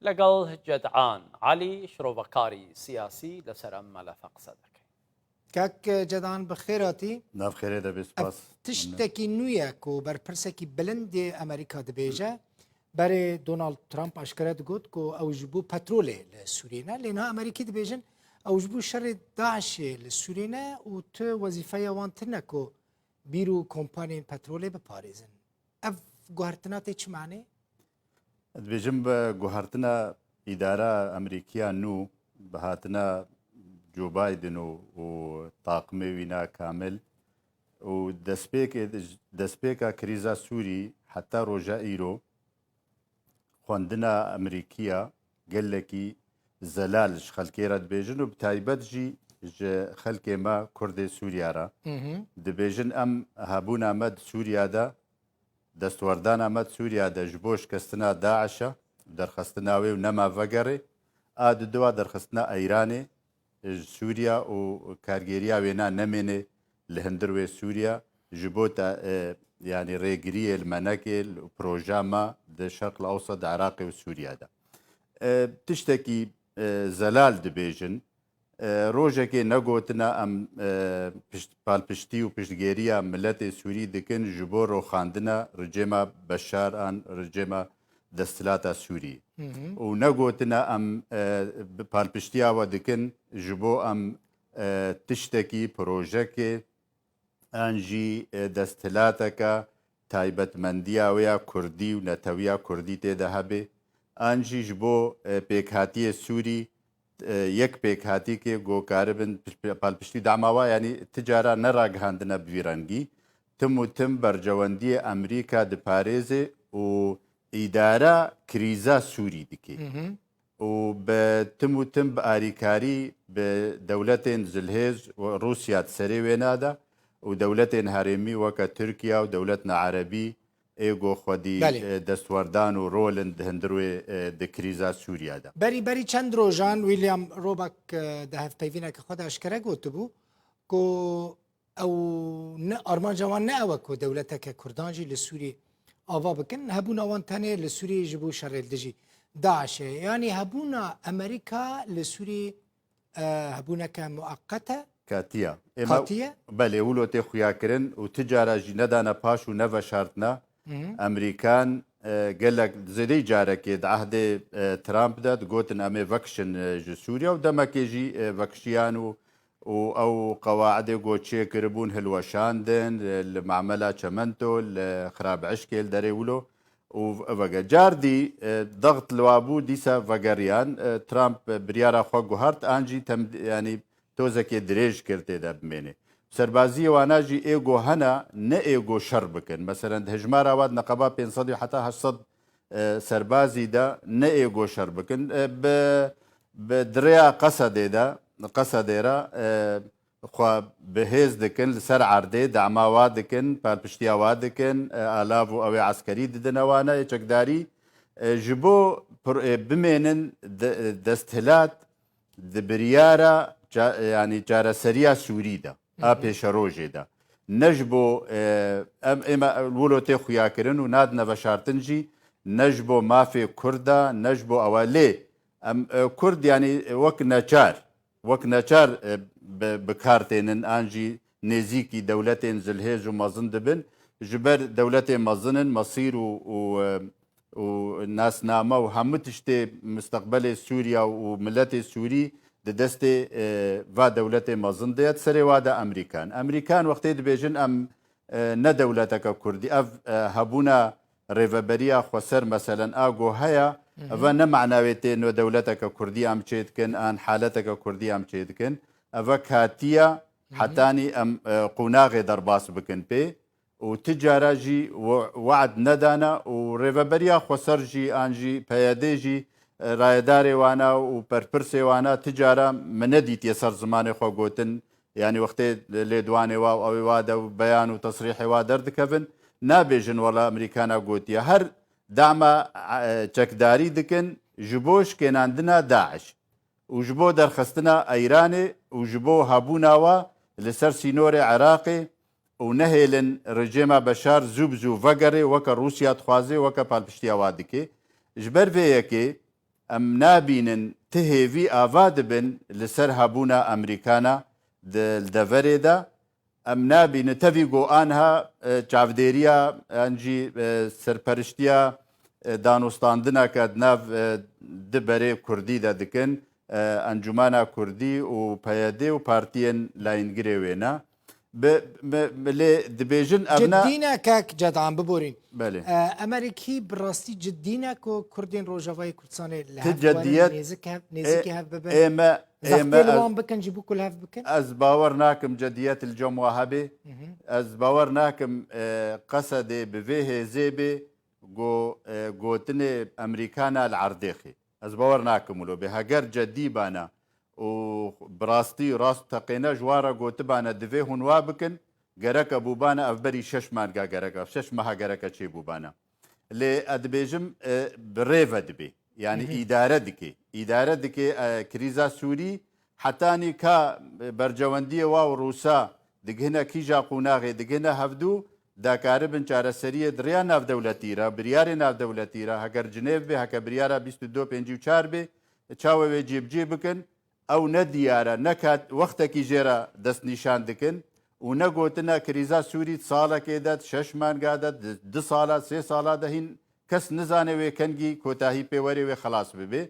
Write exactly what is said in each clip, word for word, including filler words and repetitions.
لەگەڵ جەدعان عەلی، شرۆڤەکاری سیاسی، لەسەر ئەم مەلەفە قسە دەکەین. کاک جەدان، بەخێر هاتی. Nav xêrê de bê, spas. Tiştekî nû ye ku berpirsekî bilind yê Amerîka dibêje. Berê Donald Trump aşkere digot ku ew ji bo petrolê li Sûriyê ne. Lê niha Amerîkî dibêjin ew ji bo şerê DAIŞ'ê li Sûriyê ne û tu wezîfeya wan tune ku bîr û kompaniyên petrolê biparêzin. Ev guhertina tê çi manê? Dibêjim bi guhertina îdara Amerîkiya nû, bi hatina Joe Biden û, û taqimê wî na kamil û destpêkê, destpêka krîza Sûrî heta roja îro xwendina Amerîkiya gelekî zelal ji xelkê re dibêjin û bi taybet jî ji xelkê me Kurdê Sûriya re. Dibêjin em hebûna me di Sûriya de, destwerdana me di Sûriya de ji bo şikestina DAIŞ e, derxistina wê û nema vegerê, a diduwa derxistina Eyranê, ji Sûriya û kargêriya wêna nemêne li hundir wê Sûriya ji bo te, e, yanî rêgiriyê li menekê, li proja me di Şerq li Ewsat, di Iraqê û Sûriya de. E, tiştekî, e, zelal dibêjin. E, rojekê negotina em, e, pişt-, palpiştî û piştgêriya miletê Sûrî dikin ji bo roxandina rejêma Beşar an rejêma desthilata Sûrî. Û negotina em, e, bi palpiştiya we dikin ji bo em, e, tiştekî, projekê, an jî, e, desthilateke taybetmendiya wê ya kurdî û netewiya kurdî tê de hebe, an jî ji bo, e, pêkhatiyê Sûrî, e, yek pêkhatîkê ku karibin piş-, palpiştî dema wa, yanî ti cara neragihandine bi vî rengî. Tim û tim berjewendiyê Amerîka diparêze û îdara krîza Sûrî dike. Û bi tim û tim bi arîkarî bi dewletên zilhêz û Rûsya di serê wêna de û dewletên herêmî weke Tirkiye û dewletna erebî ê ku xwedî, Belê. e, destwerdan û rol in di hundir wê, e, di krîza Sûriya de. Berî, berî çend rojan William Roback, e, di hevpeyvîneke xwe de eşkere gotibû ku ew ne, armanca wan ne ew e ku dewleteke Kurdan jî li Sûriyê ava bikin. Hebûna wan tenê li Sûriyê ji bo şerê li dijî DAIŞ'ê. Yanî hebûna Amerîka li Sûriyê, e, hebûneke mueqet e. Katiya. Ê me Katiye? Belê, wilo tê xuyakirin û ti cara jî nedane paş û neveşartine. Amerîkan, e, gelek zêdeyî carekê di ehdê, e, Trump de digotin, em ê vekişin, e, ji Sûriye û demekê jî, e, vekişiyan û, û ew qewaidê ku çêkiribûn hilweşandin, e, li mamela Çemento, li Xirabişkê, li derê wilo û vege. Cardî, e, dext li wa bû, dîsa vegeriyan, e, Trump, e, biryara xwe guhart, an jî tem-, yanî tozekê dirêj kir tê de bimêne. Serbaziyê wana jî ê ku hene, ne ê ku şer bikin. Meselen di hejmara wa di neqeba pênc sed û heta heşt sed, e, serbazî de ne ê ku şer bikin. E, bi, bi di rêya Qesedê de, Qesedê re, e, xwe bi hêz dikin, li ser erdê dema wa dikin, palpiştiya wa dikin, e, alav û ew ê eskerî didine wana, ê çekdarî, e, ji bo pir-, e, bimênin de-, desthilat di biryara ça-, yanî çareseriya Sûrî de, a pêşerojê de. Ne ji bo, e, em, ême wilo tê xuyakirin û nadine veşartin jî, ne ji bo mafê Kurd e, ne ji bo ew e. Lê em, e, Kurd, yanî, e, wek neçar, wek neçar, e, bi, bi kar tênin an jî nêzîkî dewletên zilhêz û mezin dibin. Ji ber dewletê mezin in, mesîr û, û, e, û nasname û hemû tiştê misteqbelê Sûriya û miletê Sûrî di destê, e, va dewletê mezin de ye, di serê wa de Amerîkan. Amerîkan wextê dibêjin em, e, ne dewleteke Kurdî, ev, e, hebûna rêveberiya xweser meselen a go heye, eve ne mana wê tê no dewleteke Kurdî em çê dikin, an haleteke Kurdî em çê dikin. Eve katiye hetanî em, e, qonaxê derbas bikin pê. û ti cara jî we-, we'd nedane û Rêveberiya Xweser jî an jî P Y D jî, e, rayedarê wana û berpirsê wana ti cara min nedîtiye ser zimanê xwe gotin, yanî wextê lêdwanê wa û ew ê wa de û beyan û tesrîhê wa derdikevin, nabêjin wela Amerîkana gotiye. Her dema, e, çekdarî dikin ji bo şikênandina DAIŞ û ji bo derxistina Eyranê û ji bo hebûna wa li ser sînorê Iraqê û nehêlin rejêma Beşar zû bi zû vegerê, weke Rûsya dixwaze, weke palpiştiya wa dike. Ji ber vê yekê Em nabînin ti hêvî ava dibin li ser hebûna Amerîkana di, li deverê de. Em nabînin tevî ku anha, e, çavdêriya an jî, e, serperiştiya, e, danûstandineke di nav, e, di berê Kurdî de dikin, e, Encûmena Kurdî û P Y D û partiyên layîngirê wê ne. Bi, bi, bi lê dibêjin ev ne Ciddî ne kek Cedan, biborîn. Belê. E, Emerîkî bi rastî ciddî ne ku Kurdên Rojavayê Kurdistanê li Ti hev werin, ceddiyet nêzik hev, nêzîkî e, hev bibin. ê me, ê me Zextê li ez, wan bikin jî bo ku li hev bikin. Ez bawer nakim cediyet li cem wa hebê. Hı hı. Ez bawer nakim, e, Qesedê bi vê hêzê bê go-, e, gotinê Emerîkana li erdêxê. Ez bawer nakim wilo bê. Heger cedî bana û bi rastî rast teqêne ji wan re gotibane divê hûn wa bikin, gereke bûbane ev berî şeş manga gereke, şeş meha gereke çêbûbane. Lê ez dibêjim, e, bi rê ve dibê. Yani Hı hı. îdare dike. Îdare dike, e, krîza Sûrî hetanî ka, e, bercewendiyê wa û Rûsa digihine kîja qûnaxê, digihine hevdû, dakaribin çareseriyê di rêya navdewletî re, biryarê navdewletî re, heger Cinêv bê, heke biryara bîst û du pêncî û çar bê, çawe wê cêbicê bikin, ew ne diyar e, ne ka wextekî jê re destnîşan dikin û ne gotine krîza Sûrî di salekê de, di şeş manga de, di du sala, sê sala de hîn kes nizane wê kengî kotahî pê werê wê xelas bibe.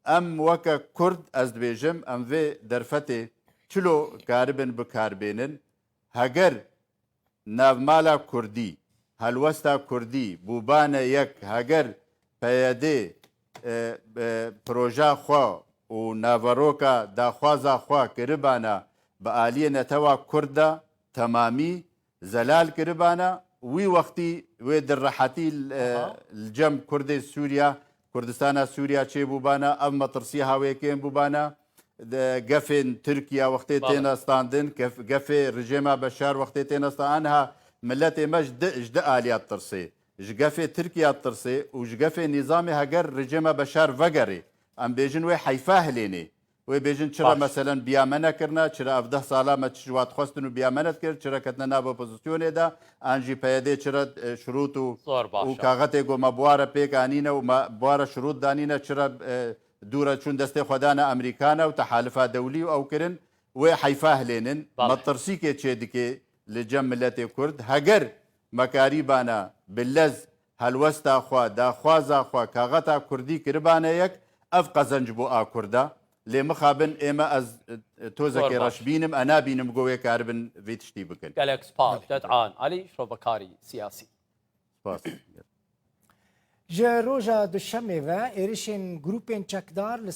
Em weke Kurd, ez dibêjim, em vê derfetê çilo karibin bikarbênin. Heger navmala Kurdî, helwesta Kurdî bûbane yek, heger P Y D, e, e, proja xwe û naveroka daxwaza xwe kiribana bi aliyê netewa Kurd de temamî zelal kiribana, wî wextî wê di rehetî, e, Aha. li cem Kurdê Sûriya, Kurdistana Sûriya çêbûbana, ev metirsî ha wê kêm bûbana, de gefên Tirkiye wextê Bale. têne standin, gef-, gefê rejêma Beşar wextê têne sta-, anha miletê me ji di, ji di aliya tirsê. Ji gefê Tirkiye tirsê û ji gefê nîzamê heger rejêma Beşar vegerê. Em bêjin wê heyfa hilênê. Wê bêjin çira Baş. meselen biya me nekirine, çira ev deh sala me çi ji wa dixwestin û biya me nedikir, çira ketine nav opozisyonê de, an jî P Y D çira, e, şirût û, Zor baş û e. kaxetê ku me bi wa re pêk anîne û me bi wa re şirût danîne, çira, e, dûre çûn destê xwe dane Amerîkana û tehalifa dewlî û ew kirin, wê heyfa hilênin. Bale. Metirsîkê çê dike li cem miletê Kurd. Heger me karîbana bi lez helwesta xwe, daxwaza xwe, kaxeta Kurdî kiribane yek, ev qezenc bû a Kurda. Lê mixabin ê me ez, e, tozekê Zor baş. reş bînim, e nabînim ku wê karibin vê tiştî bikin. Gelek spas, Cedan Alî, şrovekarî siyasî. Spas. Ji roja Duşemê ve êrişên grûpên çekdar li